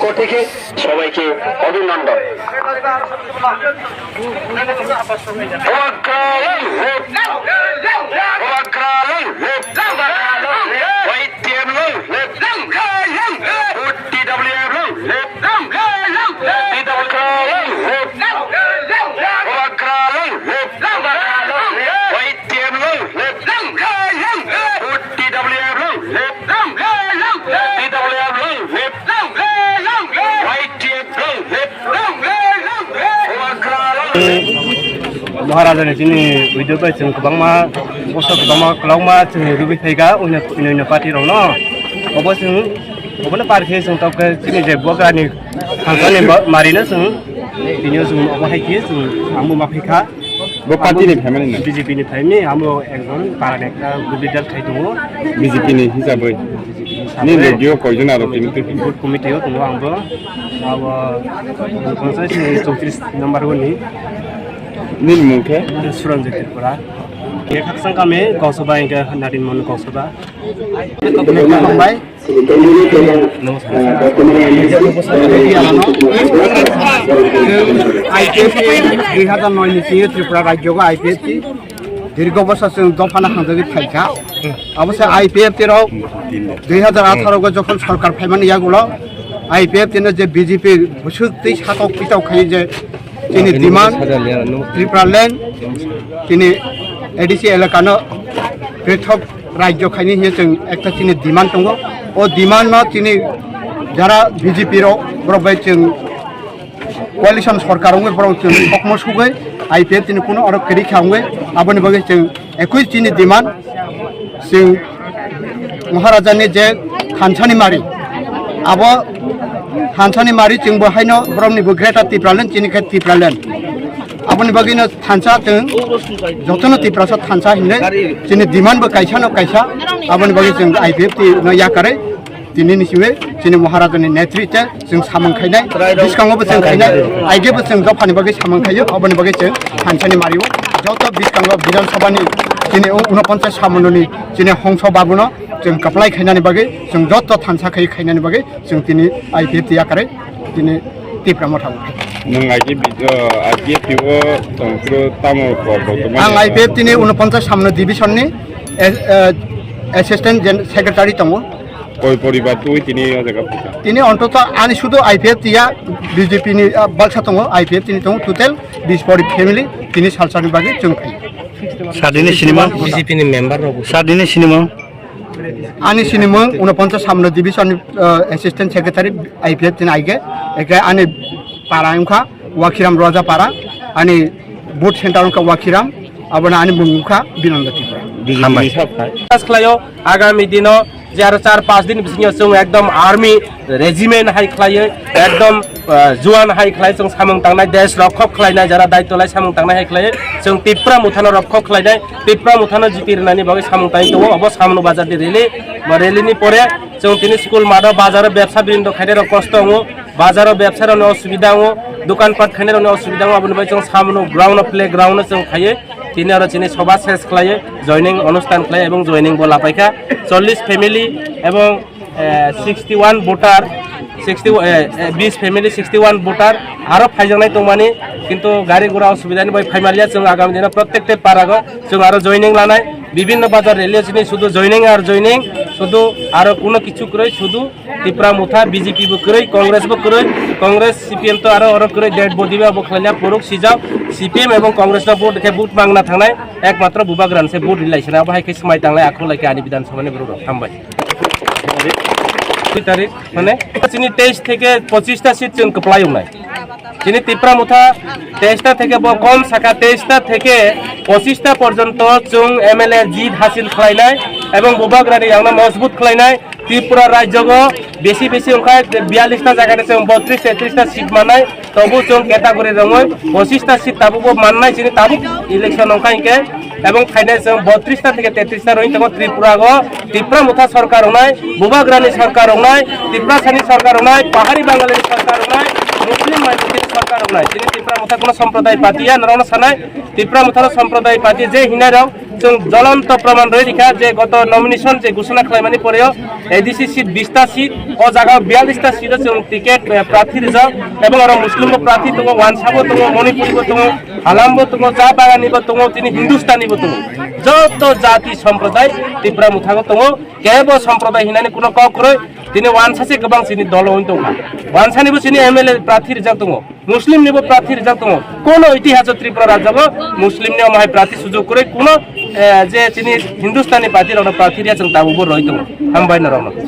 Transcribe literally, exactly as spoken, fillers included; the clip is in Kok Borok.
পক্ষ থেকে সবাইকে অভিনন্দন। Maharajani chini video bai chwng kwbangma, boso kwbangma kwlangma chwng rwgwi phaikha, oino, oino, oino party rokno. Obo chwng, obono par khe chwng tok khe chini je bubagrani thansani ba-, marino chwng, tini chwng obo hai khe chwng amo ma phaikha. Bo party ni phaimani na? B J P ni phaimani, amo ekjon parani ekta group leader khai tongo. B J P ni hisabwi. Nini logi o koijon aro tini twi? Booth committee o tongo ang bo. Abo panchayat ni chowtris number o ni. Nini mung khe? Suranjit Tripura. Khe khakchang kami Gausaba hingke Nadin Mon Gausaba. Hambai. I P F T dui hazar noi ni sini Tripura rajyo go I P F T dirgo bosor chwng dophano hamjagwi phaikha. Abo se I P F T rok dui hazar atharo go jokhon sorkar phaimani yagulo I P F T no je B J P bwswk twi satok pitok khai je chini demand Tripura land chini A D C elaka no prithok rajyo khaini hiye chwng ekta chini demand tongo. O demand no chini jara B J P rok borok bai chwng coalition sorkar wngwi borok chwng kokma sugwi I P F T ni kuno oro kwrwi kha wngwi aboni bagwi chwng ekui chini demand chwng Maharaja ni je thansani mari abo thansani mari chwng bo haino borok ni bo Greater Tipraland chini khe Tipraland. Aboni bagwi no thansa chwng jotono Tiprasa thansa hinwi chini demand bo kaisa no kaisa. Aboni bagwi chwng I P F T no yakarwi tini ni simi chini Maharaja ni netri te chwng samung khainai, bwskango bo chwng khainai, aige bo chwng dophani bagwi samung khaio, aboni bagwi chwng thansani mario joto bwskango Bidhan Sabha ni chini unoponchas samono ni chini hongso babuno chwng kaplai khainani bagwi chwng joto thansa khai khainani bagwi chwng tini I P F T yakarwi tini Tipra Motha bo. Nwng I P F T, uh, I P F T o tongphuru tamo kok bo tongmani? Ang I P F T ni unoponchas samno division ni, eh, eh, assistant gen-, secretary tongo. Koi poribar twi tini o jaga phaikha? Tini ontoto ani sudu I P F T ya B J P ni, ah, baksa tongo, I P F T ni tongo total bis pori family tini salsani bagwi chwng phai. Sadini sinimang? B J P ni member rok. Sadini sinimang? Ani sinimung unoponchas samno division ni, uh, assistant secretary I P F T ni aige, eke ani para wngkha Wakhiram Roja para, ani vote center wngkha Wakhiram, aboni ani mung wngkha Binanda Tripura. Hambai. Pass khlaio, agami dino je aro char panch din bisingo chwng ekdom army regiment hai khlaiwi, ekdom, uh, juan hai khlai chwng samung tangnai, desh rokhok khlainai, jara daityo lai samung tangnai hai khlaiwi chwng Tipra Mothano rokhok khlainai. Tipra Mothano jiti rwnani bagwi samung tangwi tongo. Obo Samno Bazar ni rally. Bo rally ni pore chwng tini school math o, bazar o bebsa birindo khainai rok kosto wngo, bazar o bebsa rok ni osubida wngo, dokan pat khainai rok ni osubida wngo, aboni bagwi chwng Samno ground o, play ground o chwng khaiwi tini oro chini soba ses khlaiwi joining onusthan khlai ebong joining bo lapaikha chollish family ebong eh, sixty one voter, sixty, eh, eh, bis family sixty one voter aro phaijaknai tongmani, kintu gari gura osubida ni bai phaimanliya. Chwng agami dino prottekta parago chwng aro joining lanai, bibinno bazar rally o chini sudu joining ar joining, sudu aro kuno kichu kwrwi, sudu Tipra Motha, B J P bo kwrwi, Congress bo kwrwi, Congress, C P M to aro oro kwrwi, dead body bai abo khlainai, puruk sijak, C P M ebong Congress no vote khe vote mangna thangnai, ekmatro Bubagrani se vote rilai sina, abo hai khe swmai tanglai, akhok lai khe ani Bidhan Sabha ni borok rok. Hambai. Dui tarik, mane, chini teis theke pochista seat chwng kwplai wngnai. Chini Tipra Motha teis ta theke bo kom saka teis ta theke pochista porjonto chwng M L A jit hasil khlainai ebong Bubagrani yangno mojbut khlainai. Tripura rajyogo besi besi wngkha biyallis ta jagani chwng botris tetris ta seat mannai. Tobu chwng category rwngwi pochista seat tabukbo mannai chini tabuk election wngkha hinkhe, ebong phainai chwng botris ta theke tetris ta rwngwi tongo Tripura go. Tipra Motha sorkar wngnai, Bubagrani sorkar wngnai, Tiprasani sorkar wngnai, Pahari Bangalini sorkar wngnai, Muslim minority sorkar wngnai. Chini Tipra Motha kono somproday party ya, norokno sanai, Tipra Motha somproday party je hinai rok Chwng jolonto proman rwi rikha je goto nomination je ghosona khlaimani poreo A D C seat bista seat, o jaga biyalista seat o chwng ticket, eh, prarthi rijak, ebong oro Muslim bo prarthi tongo, Wansa bo tongo, Manipuri bo tongo, Halam bo tongo, Cha Bagani bo tongo, tini Hindustani bo tongo. Joto jati somprodai Tipra Motha o tongo, kebo somprodai hinani kuno kok kwrwi, tini Wansa se kwbang chini dolo wng tongkha. Wansani bo chini M L A prarthi rijak tongo. Muslim ni bo prarthi rijak tongo. Kono itihaso Tripura rajyo o Muslim ni omo hai prarthi sujog kwrwi kono, eh, je chini Hindustani party rokno prarthi riya chwng tabuk bo roi tongo. Hambai no rokno.